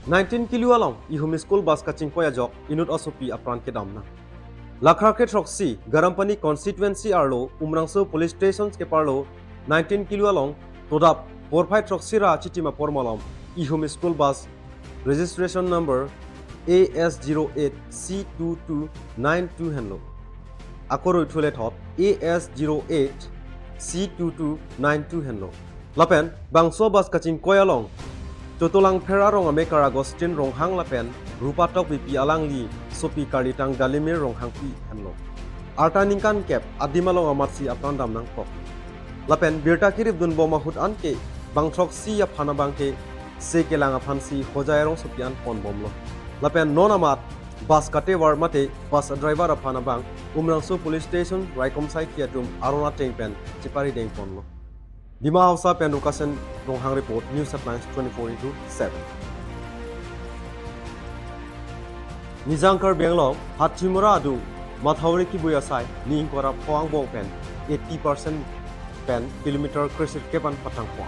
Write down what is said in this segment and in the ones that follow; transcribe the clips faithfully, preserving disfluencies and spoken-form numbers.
Nineteen kilo along ihum school bus kachingkoi ajok inut asopi apran kedam nang. Lakhar kethroksi Garampani constituency arlo Umrangso police station keparlo nineteen kilo along todap porphai throksi ra chitim apor malom ihum school bus registration number A S zero eight C two two nine two henlo. Ako roi thule thot A S zero eight C two two nine two henlo. Lapen bangso bus kachingkoi along Chotolang Phera Rong Amekar Agustin Ronghang lapen Rupa Tokbipi alangli sopi karlitang Dalimir Ronghangpi henlo. Arta ningkan kep adim along amatsi apran dam nangkok. Lapen birta kirip dunbom ahut anke bang throksi aphan abang ke se kelang aphansi Hojai arongsopi an ponbomlo. Lapen non amat bus katevar mate bus driver aphan abang Umrangso police station raikom saikhi atum aron ateng pen chepari dengponlo. Dima Hasao pen Rukasen Ronghang report, News Headlines twenty-four into seven. Nijang Karbi Anglong Hathimura adung mathauri kibui asai ning ingkoi ra pho angbong pen eighty percent pen kilometer kresirkep an patangpo.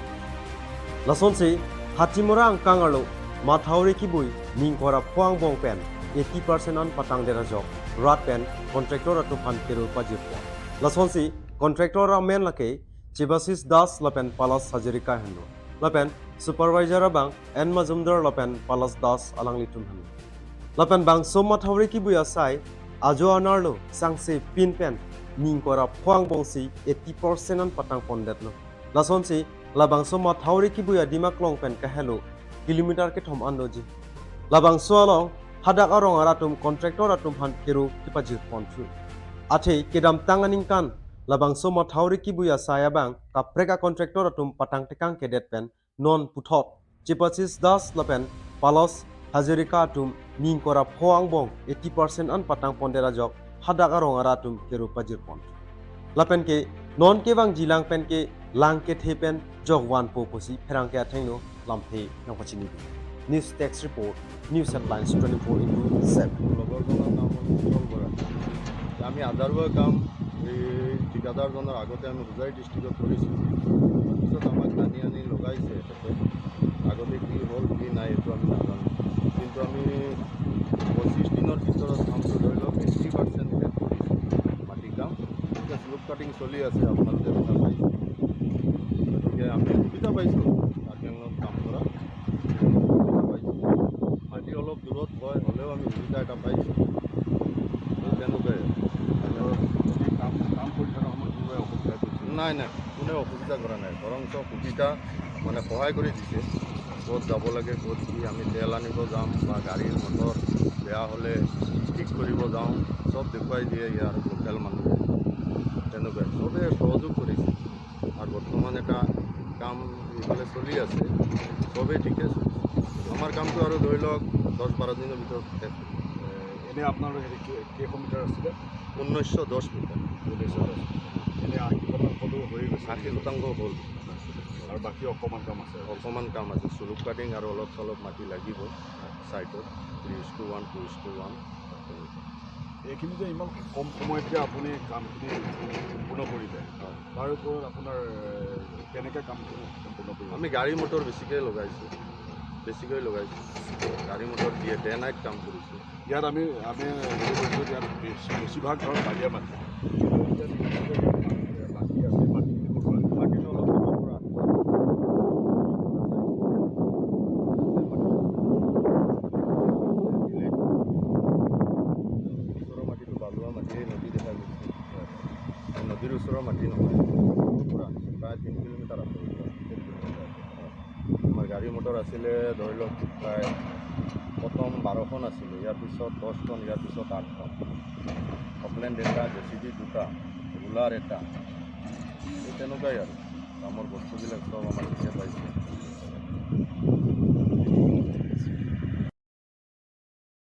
Lasonsi Hathimura angkang arlo mathauri kibui ning ingkoi ra pho angbong pen eighty percent an patangdet ajok rat pen contractor atum aphan kero pajirpo. Lasonsi contractor amen lake Chebashish Das lapen Palas Hazarika henlo. Lapen supervisor abang N Majumdar lapen Palas Das alanglitum henlo. Lapen bangso mathauri kibui asai ajo anerlo sangse pin pen ning ingkoi ra pho angbongsi eighty percent an patangpondetlo. Lasonsi labangso mathauri kibui adim aklong pen kahelo kilometer kethom an doji. Labangso along hadak arong arat atum contractor atum aphan kero kepajirponthu. Athe kedamtang aningkan labangso mathauri kibui asai abang kaprek a contractor atum patangtekang kedet pen non puthot Chebashish Das lapen Palas Hazarika atum ning ingkoi ra pho angbong eighty percent an patangpondet ajok hadak arong arat atum kero pajirpon. Lapen ke non kevangjilang pen ke lang kethe pen jokvanpo pusi pherangke athengno lamthe nangpachini. News Desk Report, News Headlines twenty-four into seven. লগৰজনৰ নাম হ'ল উৎপল বৰা। আমি আধাৰুৱা কাম এই ঠিকাদাৰজনৰ আগতে আমি হোজাই ডিষ্ট্ৰিক্টত কৰিছিলোঁ। তাৰপিছত আমাক টানি আনি লগাইছে ইয়াতে। আগতে কি হ'ল কি নাই এইটো আমি নাজানো, কিন্তু আমি পঁচিছ দিনৰ ভিতৰত কামটো ধৰি লওক এইটি পাৰ্চেণ্ট শেষ কৰিছোঁ মাটি কাম। এতিয়া শ্লোপ কাটিং চলি আছে, আপোনালোকে দেখা পাইছে। গতিকে আমি সুবিধা পাইছোঁ কাৰ্বি আংলঙত কাম কৰা, সুবিধা পাইছোঁ। মাটি অলপ দূৰত হয়, হ'লেও আমি সুবিধা এটা পাইছোঁ। তেনেকুৱাই। আৰু এই কাম, কাম কৰি থকা সময়ত কোনোবাই অসুবিধা কৰিছে? নাই, নাই, কোনেও অসুবিধা কৰা নাই, বৰঞ্চ সুবিধা, মানে, সহায় কৰি দিছে। ক'ত যাব লাগে, ক'ত কি আমি তেল আনিব যাম বা গাড়ী মটৰ বেয়া হ'লে ঠিক কৰিব যাওঁ, চব দেখুৱাই দিয়ে ইয়াৰ লোকেল মানুহে। তেনেকুৱাই চবে সহযোগ কৰিছে। আৰু বৰ্তমান এটা কাম এইফালে চলি আছে, চবেই ঠিকে চলিছে। আমাৰ কামটো আৰু ধৰি লওক দহ বাৰ দিনৰ ভিতৰত শেষ হ'ব। এ, এনে আপোনাৰ হেৰি কেই, কেইশ মিটাৰ আছিলে? ঊনৈছশ দহ মিটাৰ। ঊনৈছশ দহ। এনে আশী শতাংশটো হৈ গৈছে? আশী শতাংশ হ'ল। আৰু বাকী অকণমান কাম আছে? অকণমান কাম আছে, শ্লোপ কাটিং আৰু অলপ চলপ মাটি লাগিব ছাইডত, three is to one, two is to one. এইখিনি যে ইমান কম সময়ত যে আপুনি কামখিনি সম্পূৰ্ণ কৰিলে, হয়। তাৰ ওপৰত আপোনাৰ, এ, কেনেকে কামখিনি সম্পূৰ্ণ কৰিলে? আমি গাড়ী মটৰ বেছিকৈ লগাইছোঁ, বেছিকৈ লগাইছোঁ। গাড়ী মটৰ দিয়ে ডে নাইট কাম কৰিছোঁ। ইয়াত আমি, আমি হেৰি কৰিছোঁ, ইয়াত বেছি, বেছিভাগ ধৰক বালিয়া মাটি। কিন্তু ইয়াত বাকী আছে, মাটিখিনি ক'ৰ পৰা? মাটিটো অলপ দূৰৰ পৰা। ওচৰৰ মাটিটো বালুৱা মাটি, নদী দেখা গৈছে। নদীৰ ওচৰৰ মাটি নহয়, দূৰৰ পৰা আনিছে, প্ৰায় তিনি কিলোমিটাৰ আঁতৰৰ পৰা। আমাৰ গাড়ী মটৰ আছিলে, ধৰি লওক, প্ৰায় প্ৰথম বাৰখন আছিলে, ইয়াৰ পিছত দহখন, ইয়াৰ পিছত আঠখন। অকলেণ্ড এটা, জে চি বি দুটা, ৰোলাৰ এটা, এই তেনেকুৱাই আৰু। কামৰ বস্তুবিলাক চব আমাৰ নিজে পাইছে।